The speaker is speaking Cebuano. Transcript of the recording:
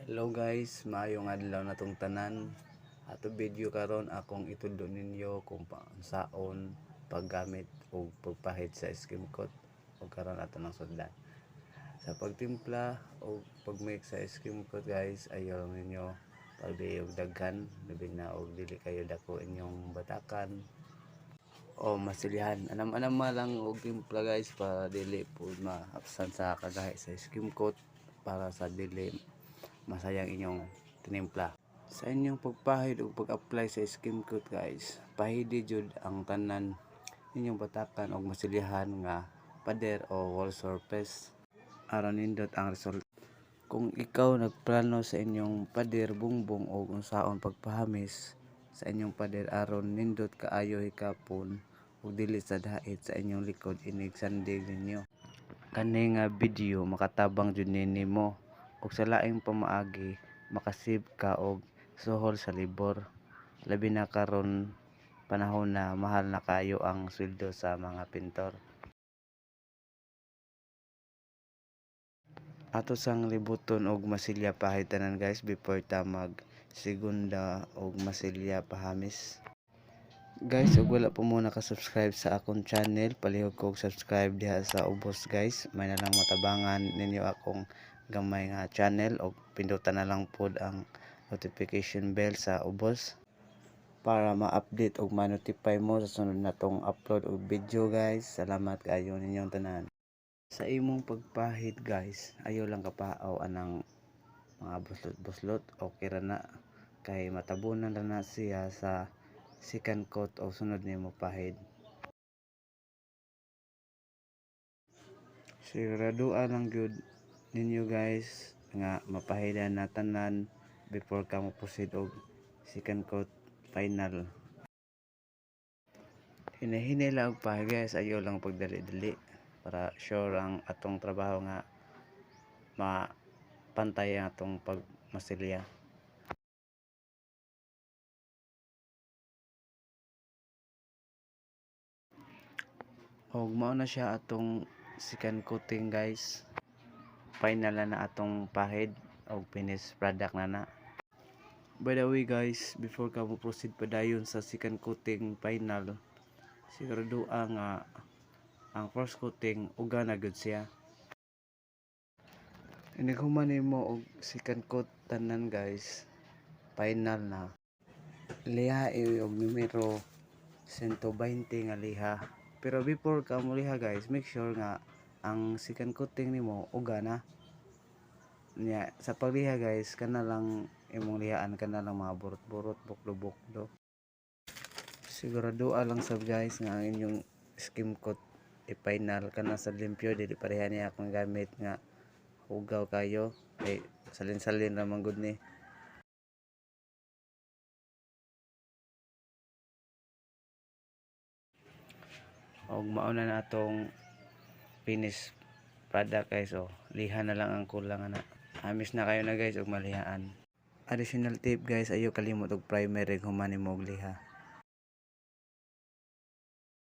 Hello guys, maayong adlaw natong tanan. Ato video karon akong itudlo ninyo kung paunsaon paggamit og pagpahid sa skim coat og karon ato nang sudlan. Sa pagtimpla og pag-mix sa skim coat guys, ayaw lang ninyo pagdi og daghan, labi na og dili kayo dako inyong batakan o masilyahan. Anam-anam lang og timpla guys para dili pud maapsan sa kagahi sa skim coat para sa dili masayang inyong tinimpla. Sa inyong pagpahid o pag-apply sa skim coat guys, pahidi jud ang tanan ninyong batakan og masilyahan nga pader o wall surface aron nindot ang result. Kung ikaw nagplano sa inyong pader bungbong og unsaon pagpahamis sa inyong pader aron nindot kaayo hikapon ug dili sa dait sa inyong likod inig sandig ninyo. Kani nga video makatabang jud ni nimo ug sa laing pamaagi makasave ka og suhol sa labor, labi na karon panahon na mahal na kaayo ang sweldo sa mga pintor. Ato sang libuton og masilya pahid tanan guys before ta mag segunda og masilya pahamis. Guys, ug wala pa mo naka-subscribe sa akong channel, palihog ko og subscribe diha sa ubos guys. May na lang matabangan ninyo akong gamay nga channel og pindutan na lang pod ang notification bell sa ubos para ma-update og ma-notify mo sa sunod natong upload og video guys. Salamat kaayo ninyong tanan. Sa imong pagpahid guys, ayaw lang kapaaw anang mga buslot-buslot, okay ra na kay matabunan ra na siya sa second coat o sunod nimo pahid. Siguraduha lang gyud ninyo guys nga mapahidan na tanan before ka mo proceed og second coat final. Hinay-hinay lang og pahid guys, ayaw lang pagdali-dali para sure ang atong trabaho nga mapantay ang atong pagmasilya. Og mao na siya atong second coating guys. Final na na atong pahid og finished product na na. By the way guys, before ka mo proceed padayon sa second coating final, siguraduha nga ang first coating uga na gyud siya. Inig human nimo og second coat tanan guys, final na. Liha og numero 120 nga liha. Pero before ka mo liha guys, make sure nga ang second coating nimo uga na. Nya sa pagliha guys, kana lang imong lihaan, kana lang mga burot-burot, buklo-buklo. Siguraduha lang sab guys nga ang inyong skim coat i-final kana sa limpyo, dili pareha niya akong gamit nga hugaw kayo kay salin-salin ra man gud ni. Og mao na na atong finished product guys, oh liha na lang ang kulang ana. Amis na kayo na guys og malihaan. Additional tip guys, ayo kalimot og primer ug human nimo og liha.